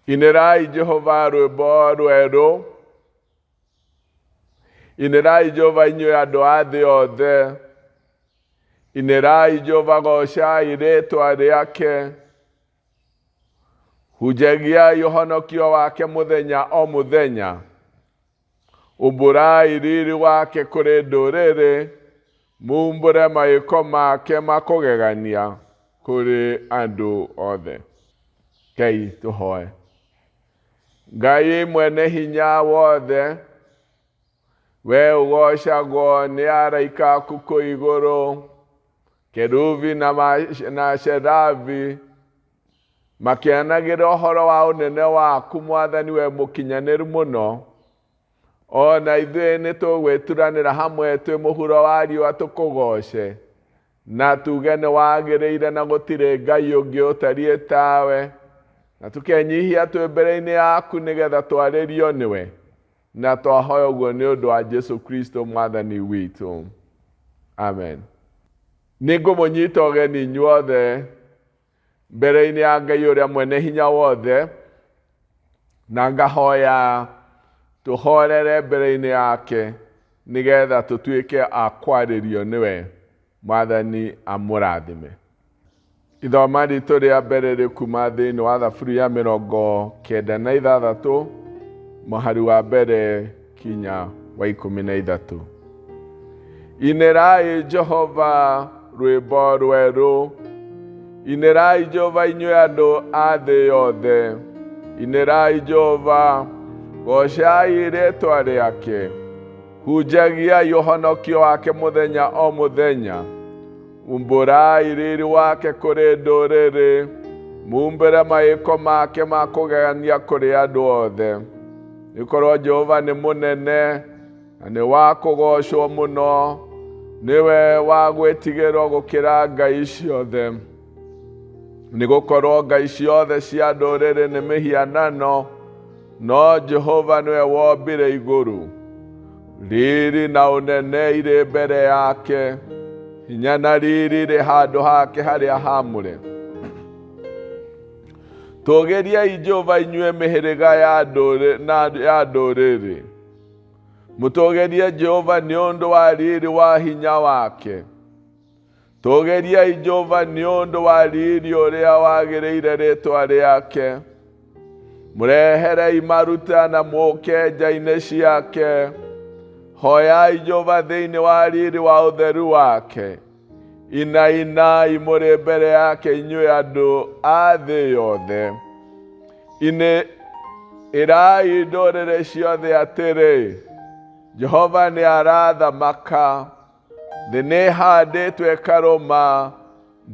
Inĩrai Jehova rwĩmbo rwerũ. Inĩrai Jehova inyuĩ andũ a thĩ othe. Inĩrai Jehova, goocai rĩĩtwa rĩake. Hunjagiai ũhonokio wake mũthenya o mũthenya. Umbũrai riri wake kũrĩ ndũrĩrĩ, mumbũre mawĩko make ma kũgegania kũrĩ andũ othe. Ngai tũhoe. Ngai mwene hinya wothe, we ũgoocagwo nĩ araika aku kũu igũrũ, kerubi na, na sherabi, makĩanagĩra ũhoro wa ũnene waku mwathani we mũkinyanĩru mũno. O na ithuĩ nĩ tũgwĩturanĩra hamwe twĩ mũhuro wa riũa tũkũgooce na tuge nĩ wagĩrĩire na gũtirĩ Ngai ũngĩ ũtariĩ tawe, na tũkenyihia twĩ mbere-inĩ yaku nĩgetha twarĩrio nĩwe, na twahoya ũguo nĩ ũndũ wa Jesu Kristo mwathani witũ, amen. Nĩ ngũmũnyita ũgeni inyuothe mbere-inĩ ya Ngai ũrĩa mwene hinya wothe, na ngahoya tũhorere mbere-inĩ yake nĩgetha tũtuĩke a kwarĩrio nĩwe. Mwathani amũrathime. Ithoma ritũ rĩa mbere rĩkuma thĩinĩ wa Thaburi ya 96 mũhari wa mbere kinya wa 13. Inĩrai Jehova rwĩmbo rwerũ. Inĩrai Jehova inyuĩ andũ a thĩ yothe. Inĩrai Jehova, goocai rĩĩtwa rĩake. Hunjagiai ũhonokio wake mũthenya o mũthenya. Umbũrai riri wake kũrĩ ndũrĩrĩ, mumbĩre mawĩko make ma kũgegania kũrĩ andũ othe. Nĩkorwo Jehova nĩ mũnene na nĩ wa kũgoocwo mũno, nĩwe wa gwĩtigĩrwo gũkĩra ngai ciothe. Nĩgũkorwo ngai ciothe cia ndũrĩrĩ nĩ mĩhianano, no Jehova nĩwe wombire igũrũ. Riri na ũnene irĩ mbere yake, hinya na riri rĩ handũ hake harĩa haamũre. Tũgĩriai Jehova inyuĩ mĩhĩrĩga ya ndũrĩrĩ. Mũtũgĩrie Jehova nĩ ũndũ wa riri wa hinya wake. Tũgĩriai Jehova nĩ ũndũ wa riri ũrĩa wagĩrĩire rĩĩtwa rĩake. Mũreherei maruta na mũũke nja-inĩ ciake. Hoyai Jehova thĩinĩ wa riri wa ũtheru wake. Inainai mũrĩ mbere yake inyuĩ andũ a thĩ yothe. Inĩ ĩrai ndũrĩrĩ ciothe atĩrĩ, Jehova nĩ arathamaka. Thĩ nĩ ĩhandĩtwo ĩkarũma,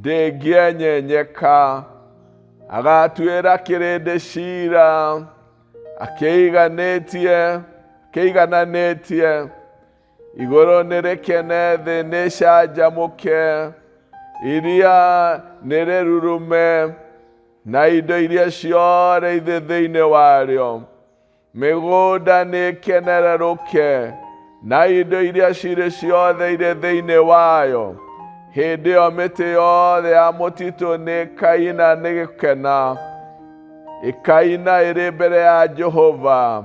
ndĩngĩenyenyeka. Agatuĩra kĩrĩndĩ ciira akĩiganĩtie, akĩigananĩtie. Igũrũ nĩ rĩkene, thĩ nĩ ĩcanjamũke, iria nĩ rĩrurume, na indo iria ciothe irĩ thĩinĩ warĩo. Mĩgũnda nĩ ĩkenererũke, na indo iria cirĩ ciothe irĩ thĩinĩ wayo. Hĩndĩ ĩyo mĩtĩ yothe ya mũtitũ nĩ ĩkaina nĩ gĩkena, ĩkaina ĩrĩ mbere ya Jehova,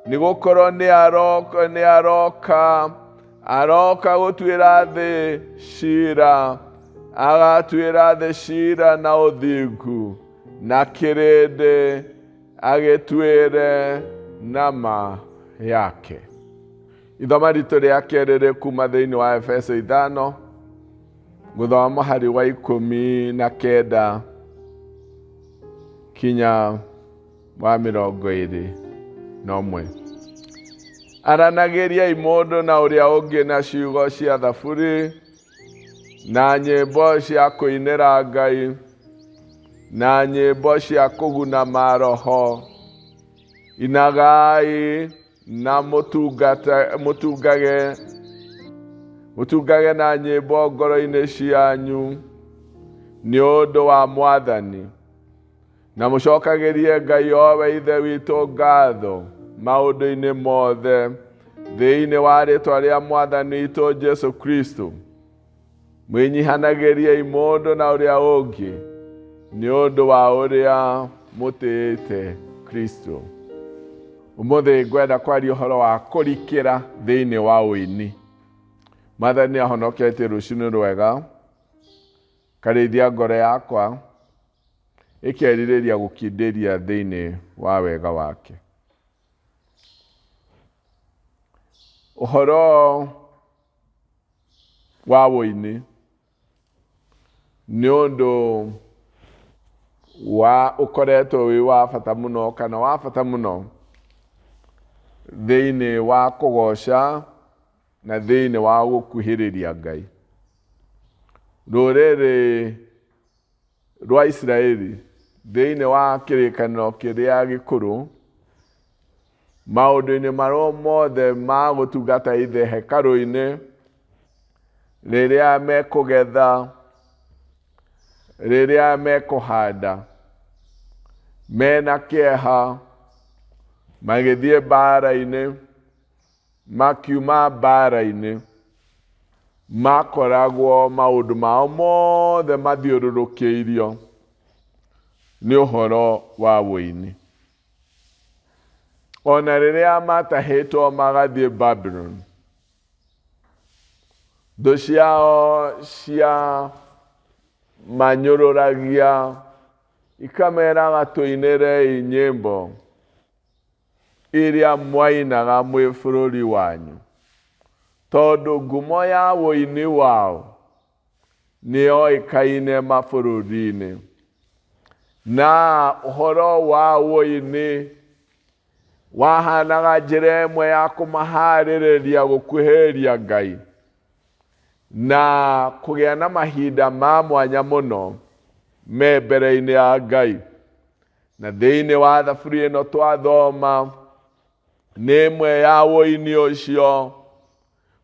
nĩ gũkorwo nĩ aroka, nĩ aroka, aroka gũtuĩra thĩ ciira, agatuĩra thĩ ciira na ũthingu, na kĩrĩndĩ agĩtuĩre nama yake. Ithoma ritũ rĩa kerĩ rĩ kuma thĩinĩ wa Efeso 5 gũthoma mũhari wa 19 kinya wa 21. Aranagĩriai mũndũ na ũrĩa ũngĩ na ciugo cia thaburi na nyĩmbo cia kũinĩra Ngai na nyĩmbo cia kũguna maroho. Inagai na mũtungage mũtungage na nyĩmbo ngoro-inĩ cianyu nĩ ũndũ wa Mwathani, na mũcokagĩrie Ngai o we Ithe witũ ngatho maũndũ-inĩ mothe thĩinĩ wa rĩĩtwa rĩa Mwathani witũ Jesu Kristo. Mwĩnyihanagĩriei mũndũ na ũrĩa ũngĩ nĩ ũndũ wa ũrĩa mũtĩĩte Kristo. Ũmũthĩ ngwenda kwaria ũhoro wa kũrikĩra thĩinĩ wa ũini. Mwathani nĩ ahonoketie rũcinĩ rwega, karĩithia ngoro yakwa, ĩkerirĩria gũkindĩria thĩinĩ wa wega wake. Ũhoro wa ũini nĩ ũndũ wa ũkoretwo wĩ wa bata mũno kana wa bata mũno thĩinĩ wa kũgoca na thĩinĩ wa gũkuhĩrĩria Ngai. Rũrĩrĩ rwa Isiraeli thĩinĩ wa kĩrĩkanĩro kĩrĩa gĩkũrũ, maũndũ-inĩ marĩa mothe ma gũtungata ithe hekarũ-inĩ, rĩrĩa mekũgetha, rĩrĩa mekũhanda, mena kĩeha, magĩthiĩ mbara-inĩ, makiuma mbara-inĩ, makoragwo maũndũ mao mothe mathiũrũrũkĩirio nĩ ũhoro wa ũini. Ona rĩrĩa matahĩtwo magathiĩ Babuloni, thũ ciao cia manyũrũragia ikameraga tũinĩrei nyĩmbo iria mwainaga mwĩ bũrũri wanyu, tondũ ngumo ya ũini wao nĩyoĩkaine mabũrũri-inĩ. Na ũhoro wa ũini wahanaga njĩra ĩmwe ya kũmaharĩrĩria gũkuhĩrĩria Ngai na kũgĩa na mahinda ma mwanya mũno me mbere-inĩ ya Ngai. Na thĩinĩ wa thaburi ĩno twathoma nĩ ĩmwe ya ũini ũcio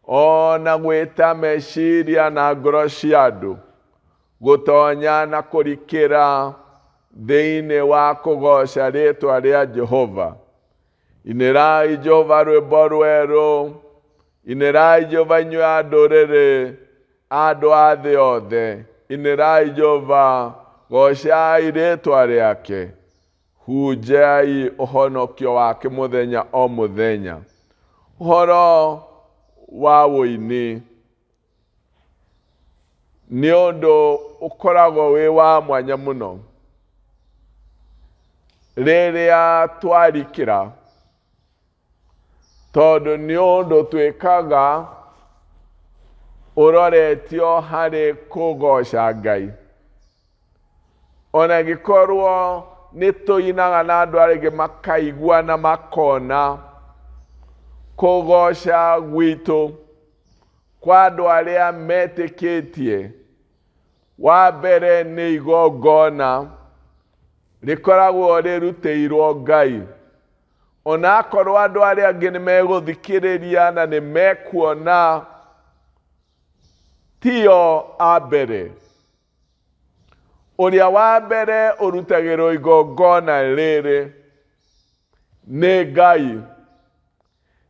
ona gwĩta meciria na ngoro cia andũ gũtonya na kũrikĩra thĩinĩ wa kũgoca rĩtwa rĩa Jehova. Inĩrai Jehova rwĩmbo rwerũ, inĩrai Jehova inyuĩ a ndũrĩrĩ, andũ a thĩ yothe, inĩrai Jehova, gocai rĩtwa rĩake, hunjai ũhonokio wake mũthenya o mũthenya. Ũhoro wa ũini nĩ ũndũ ũkoragwo wĩ wa mwanya mũno rĩrĩa twarikĩra, tondũ nĩ ũndũ twĩkaga ũroretio harĩ kũgoca Ngai. Ona angĩkorwo nĩ tũinaga na andũ arĩa angĩ makaigua na makona kũgoca gwitũ kwa andũ arĩa metĩkĩtie, wa mbere nĩ igongona rĩkoragwo rĩrutĩirwo Ngai. Ona akorwo andũ arĩa angĩ nĩ megũthikĩrĩria na nĩ mekuona tio a mbere. Ũrĩa wa mbere ũrutagĩrwo igongona rĩrĩ nĩ Ngai,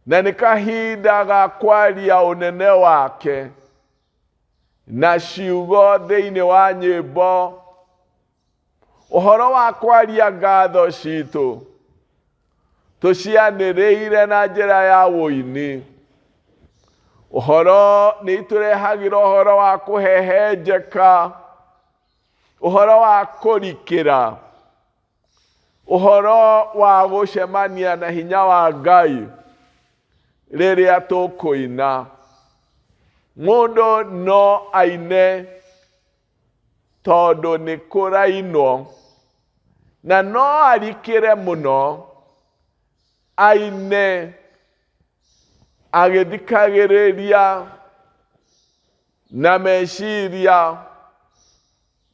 na nĩ kahinda ga kwaria ũnene wake na ciugo thĩinĩ wa nyĩmbo, ũhoro wa kwaria ngatho citũ tũcianĩrĩire na njĩra ya ũini. Ũhoro nĩ itũrehagĩra ũhoro wa kũhehenjeka, ũhoro wa kũrikĩra, ũhoro wa gũcemania na hinya wa Ngai rĩrĩa tũkũina. Mũndũ no aine tondũ nĩ kũrainwo, na no arikĩre mũno aine agĩthikagĩrĩria na meciria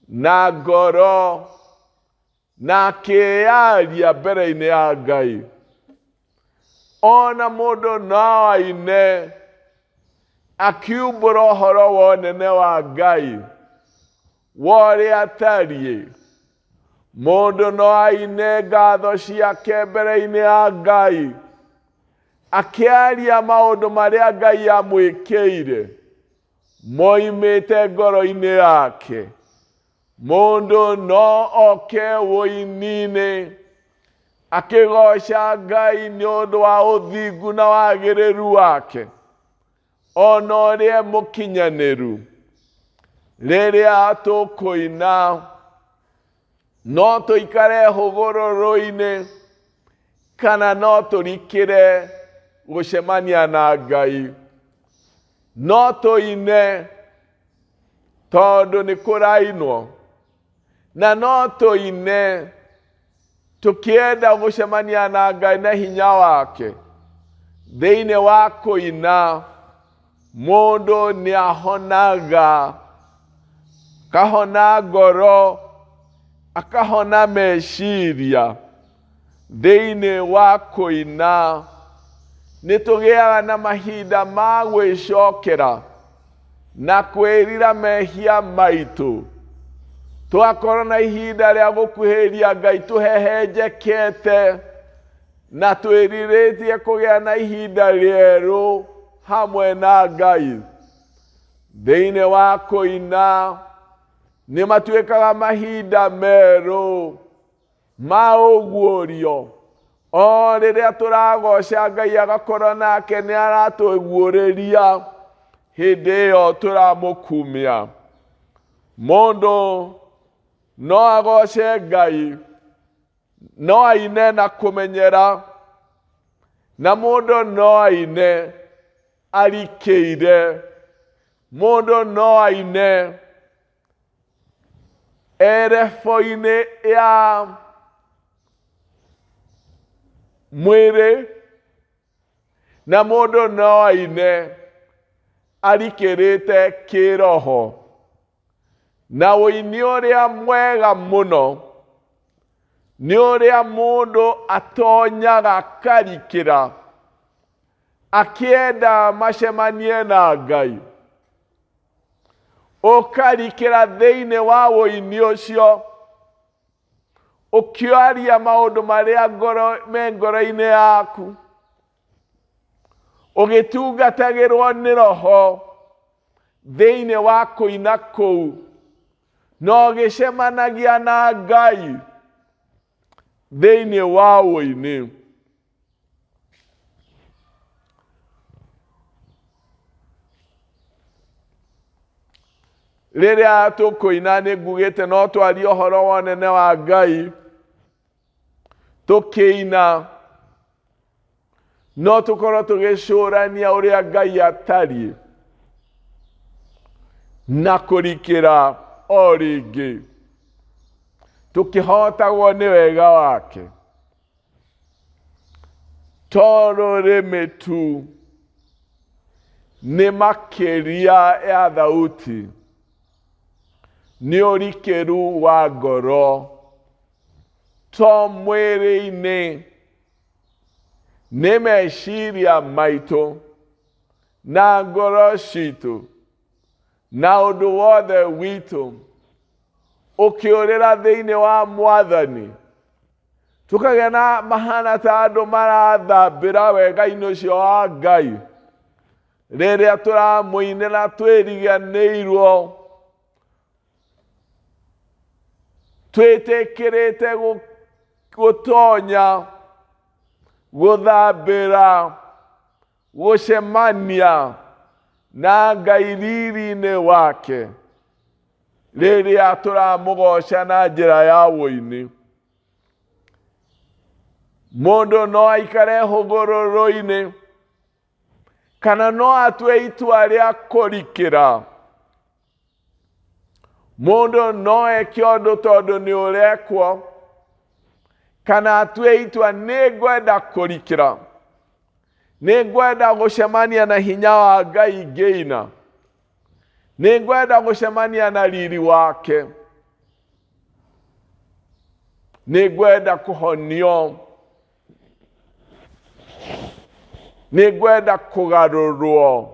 na ngoro na akĩyaria mbere-inĩ ya Ngai. Ona mũndũ no aine akiumbũra ũhoro wa ũnene wa Ngai wa ũrĩa atariĩ. Mũndũ no aine ngatho ciake mbere-inĩ ya Ngai akĩaria maũndũ marĩa Ngai amwĩkĩire moimĩte ngoro-inĩ yake. Mũndũ no oke ũini-inĩ Akĩgoca Ngai nĩ ũndũ wa ũthingu na wagĩrĩru wake, ona ũrĩa mũkinyanĩru. Rĩrĩa tũkũina, no tũikare hũgũrũrũ-inĩ kana no tũrikĩre gũcemania na Ngai. No tũine tondũ nĩ kũrainwo, na no tũine tũkĩenda gũcemania na Ngai na hinya wake. Thĩinĩ wa kũina, mũndũ nĩ ahonaga, akahona ngoro, akahona meciria. Thĩinĩ wa kũina, nĩ tũgĩaga na mahinda ma gwĩcokera na kwĩrira mehia maitũ. Tũgakorwo na ihinda rĩa gũkuhĩrĩria Ngai tũhehenjekete na twĩrirĩtie kũgĩa na ihinda rĩerũ hamwe na Ngai. Thĩinĩ wa kũina nĩ matuĩkaga mahinda merũ ma ũguũrio. O rĩrĩa tũragoca Ngai agakorwo nake nĩ aratũguũrĩria hĩndĩ ĩyo tũramũkumia. Mũndũ no agoce Ngai, no aine na kũmenyera, na mũndũ no aine arikĩire, mũndũ no aine erebo-inĩ ya mwĩrĩ, na mũndũ no aine arikĩrĩte kĩroho. Na ũini ũrĩa mwega mũno nĩ ũrĩa mũndũ atonyaga akarikĩra akĩenda macemanie na Ngai. Ũkarikĩra thĩinĩ wa ũini ũcio ũkĩaria maũndũ marĩa ngoro, me ngoro-inĩ yaku, ũgĩtungatagĩrwo nĩ Roho thĩinĩ wa kũina kũu, na ũgĩcemanagia na Ngai thĩinĩ wa ũini. Rĩrĩa tũkũina nĩ ngugĩte no twarie ũhoro wa ũnene wa Ngai tũkĩina, no tũkorwo tũgĩcũrania ũrĩa Ngai atariĩ na kũrikĩra o rĩngĩ tũkĩhotagwo nĩ wega wake. To rũrĩmĩ tu, nĩ makĩria ya thauti, nĩ ũrikĩru wa ngoro, to mwĩrĩ-inĩ, nĩ meciria maitũ na ngoro citũ na ũndũ wothe witũ ũkĩũrĩra thĩinĩ wa Mwathani. Tũkagĩa na mahana ta andũ marathambĩra wega-inĩ ũcio wa Ngai rĩrĩa tũramũinĩra twĩriganĩirwo, twĩtĩkĩrĩte gũtonya gũthambĩra gũcemania na Ngai riri-inĩ wake rĩrĩa tũramũgoca na njĩra ya ũini. Mũndũ no aikare hũgũrũrũ-inĩ kana no atue itua rĩa kũrikĩra. Mũndũ no eke ũndũ tondũ nĩ ũrekwo, kana atue itua nĩ ngwenda kũrikĩra, nĩ ngwenda gũcemania na hinya wa Ngai ngĩina, nĩ ngwenda gũcemania na riri wake, nĩ ngwenda kũhonio, nĩ ngwenda kũgarũrwo,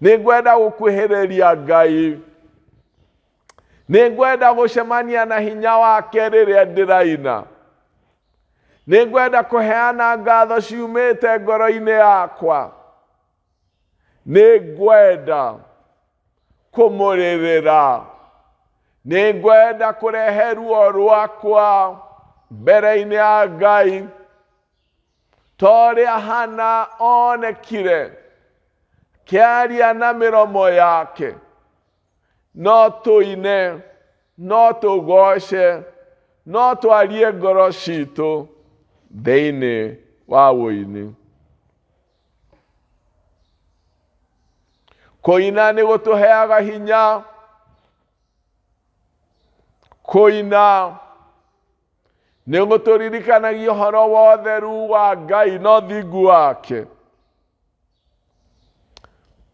nĩ ngwenda gũkuhĩrĩria Ngai, nĩ ngwenda gũcemania na hinya wake rĩrĩa ndĩraina, nĩ ngwenda kũheana ngatho ciumĩte ngoro-inĩ yakwa, nĩ ngwenda kũmũrĩrĩra, nĩ ngwenda kũrehe ruo rwakwa. mbere-inĩ ya Ngai ta ũrĩa Hana onekire kĩaria na mĩromo yake. No tũine, no tũgoce, no twarie ngoro citũ thĩinĩ wa ũini. Kũina nĩ gũtũheaga hinya. Kũina nĩ gũtũririkanagia ũhoro wa ũtheru wa Ngai na ũthingu wake.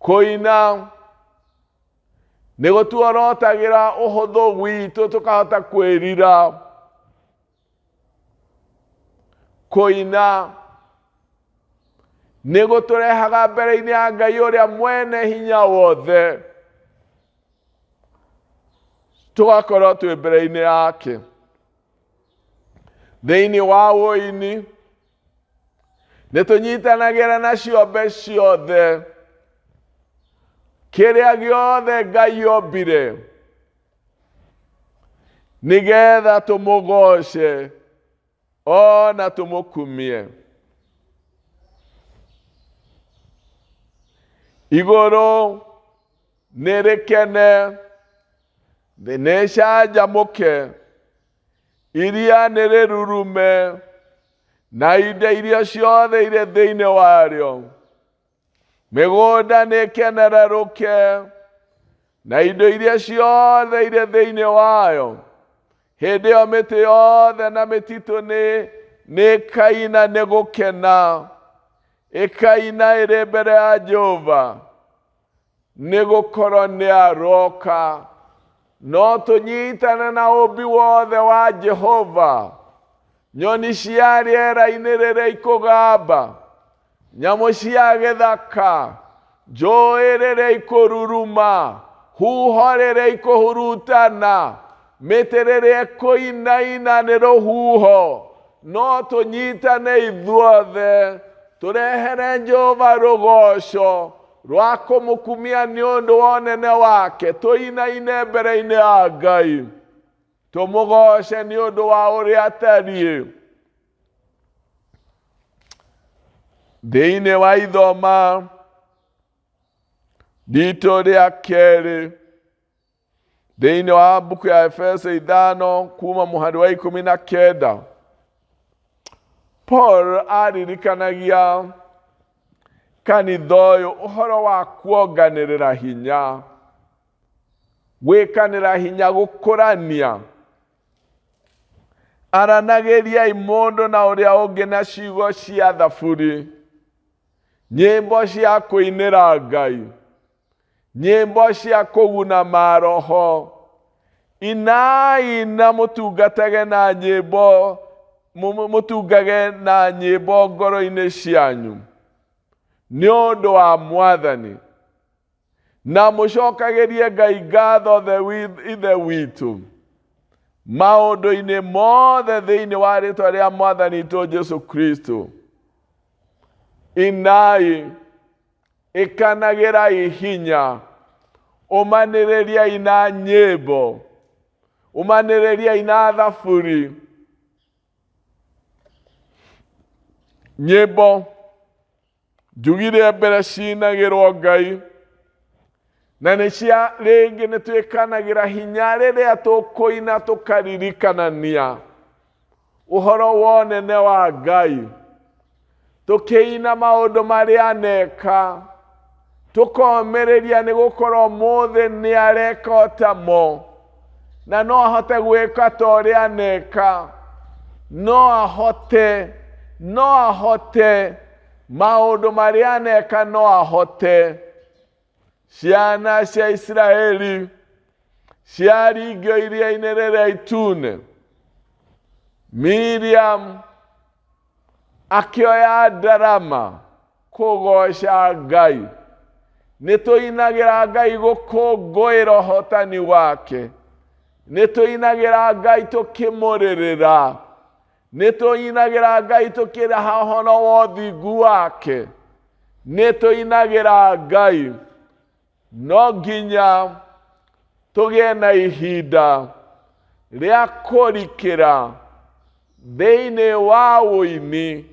Kũina nĩ gũtuorotagĩra ũhũthũ witũ tũkahota kwĩrira. Kũina nĩ gũtũrehaga mbere-inĩ ya Ngai ũrĩa mwene hinya wothe, tũgakorwo twĩ mbere-inĩ yake. Thĩinĩ wa ũini nĩ tũnyitanagĩra na ciombe ciothe, kĩrĩa gĩothe Ngai ombire, nĩgetha tũmũgoce ona tũmũkumie. Igũrũ nĩ rĩkene, thĩ nĩ ĩcanjamũke, iria nĩ rĩrurume, na indo iria ciothe irĩ thĩinĩ warĩo. Mĩgũnda nĩ ĩkenererũke, na indo iria ciothe irĩ thĩinĩ wayo. Hĩndĩ ĩyo mĩtĩ yothe na mĩtitũ nĩ ĩkaina nĩ gũkena, ĩkaina ĩrĩ mbere ya Jehova, nĩ gũkorwo nĩ aroka. No tũnyitane na ũmbi wothe wa Jehova, nyoni cia rĩera-inĩ rĩrĩa ikũgamba, nyamũ cia gĩthaka, njũĩ rĩrĩa ikũruruma, huho rĩrĩa ikũhurutana, mĩtĩ rĩrĩa ĩkũinaina nĩ rũhuho. No tũnyitane ithuothe tũrehere Jehova rũgoco rwa kũmũkumia nĩ ũndũ wa ũnene wake, tũinaine mbere-inĩ ya Ngai, tũmũgoce nĩ ũndũ wa ũrĩa atariĩ. Thĩinĩ wa ithoma ritũ rĩa kerĩ thĩinĩ wa mbuku ya Efeso 5 kuma mũhari wa 19, Paul aririkanagia kanitha ũyũ ũhoro wa kuonganĩrĩra hinya, gwĩkanĩra hinya, gũkũrania. Aranagĩriai mũndũ na ũrĩa ũngĩ na ciugo cia thaburi, nyĩmbo cia kũinĩra Ngai, nyĩmbo cia kũguna maroho. Inai na mũtungatage na nyĩmbo, mũtungage na nyĩmbo ngoro-inĩ cianyu nĩ ũndũ wa Mwathani, na mũcokagĩrie Ngai ngatho Ithe witũ maũndũ-inĩ mothe thĩinĩ wa rĩtwa rĩa Mwathani witũ Jesu Kristo. Inai, ĩkanagĩrai hinya, ũmanĩrĩriai na nyĩmbo, ũmanĩrĩriai na thaburi. Nyĩmbo njugire mbere cinagĩrwo Ngai, na nĩ cia rĩngĩ nĩ twĩkanagĩra hinya rĩrĩa tũkũina tũkaririkanania ũhoro wa ũnene wa Ngai, tũkĩina maũndũ marĩa aneka, tũkomĩrĩria nĩ gũkorwo ũmũthĩ nĩ areka o tamo, na no ahote gwĩka ta ũrĩa aneka, no ahote, no ahote maũndũ marĩa aneka, no ahote. Ciana cia Isiraeli ciaringio iria-inĩ rĩrĩa itune, Miriam akĩoya ndarama kũgoca Ngai. Nĩ tũinagĩra Ngai gũkũngũĩra ũhotani wake, nĩ tũinagĩra Ngai tũkĩmũrĩrĩra, nĩ tũinagĩra Ngai tũkĩraha ũhoro wa ũthingu wake, nĩ tũinagĩra Ngai. No nginya tũgĩe na ihinda rĩa kũrikĩra Thĩinĩ wa ũini,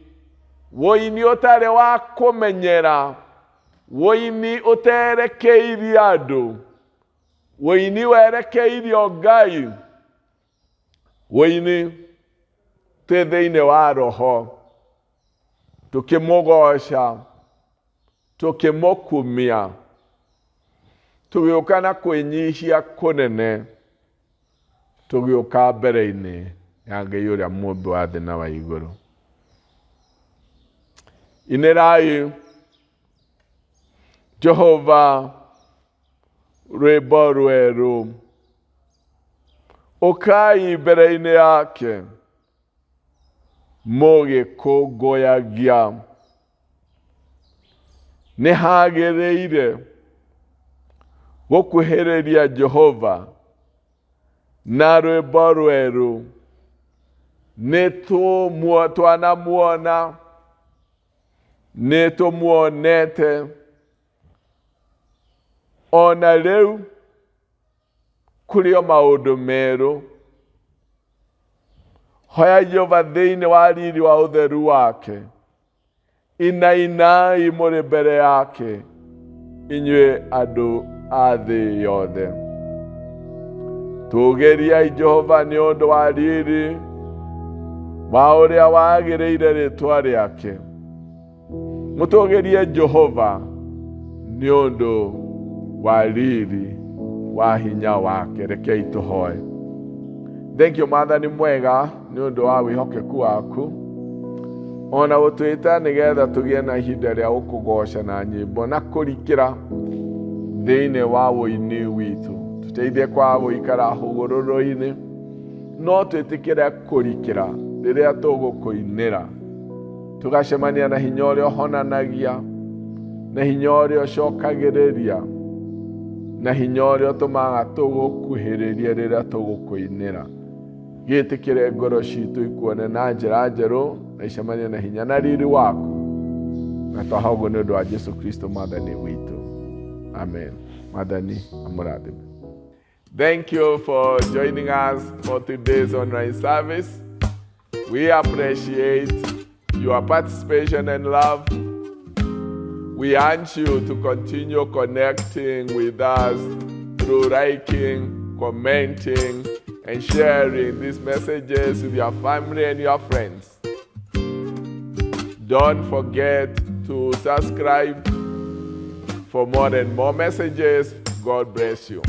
ũini ũtarĩ wa kũmenyera, ũini ũterekeirie andũ, ũini werekeirio Ngai, ũini twĩ thĩinĩ wa roho, tũkĩmũgoca, tũkĩmũkumia, tũgĩũka na kwĩnyihia kũnene, tũgĩũka mbere-inĩ ya Ngai ũrĩa mũmbi wa thĩ na wa igũrũ. Inĩrai Jehova rwĩmbo rwerũ, ũkai mbere-inĩ yake mũgĩkũngũyagia. Nĩ hagĩrĩire gũkuhĩrĩria Jehova na rwĩmbo rwerũ, nĩ twanamuona, nĩ tũmuonete, ona rĩu kũrĩ o maũndũ merũ. Hoya Jehova thĩinĩ wa riri wa ũtheru wake, inainai mũrĩ mbere yake, inyuĩ andũ a thĩ yothe. Tũgĩriai Jehova nĩ ũndũ wa riri wa ũrĩa wagĩrĩire rĩtwa rĩake. Mũtũgĩrie Jehova nĩ ũndũ wa riri wa hinya wake. Rekei tũhoe. Thank you Mwathani mwega nĩ ũndũ wa wĩhokeku waku ona gũtwĩta nĩgetha tũgĩe na ihinda rĩa gũkũgoca na nyĩmbo na kũrikĩra thĩinĩ wa ũini witũ. Tũteithie kwaga gũikara hũgũrũrũ-inĩ, no twĩtĩkĩre kũrikĩra rĩrĩa tũgũkũinĩra, tũgacemania na hinya ũrĩa ũhonanagia, na hinya ũrĩa ũcokagĩrĩria, na hinya ũrĩa ũtũmaga tũgũkuhĩrĩrie rĩrĩa tũgũkũinĩra. Gĩtĩkĩre ngoro citũ ikuone na njĩra njerũ na icemanie na hinya na riri waku, na twaha ũguo nĩ ũndũ wa Jesu Kristo Mwathani witũ. Amen. Mwathani amũrathime. Thank you for joining us for today's online service. We appreciate your participation and love. We urge you to continue connecting with us through liking, commenting, and sharing these messages with your family and your friends. Don't forget to subscribe for more and more messages. God bless you.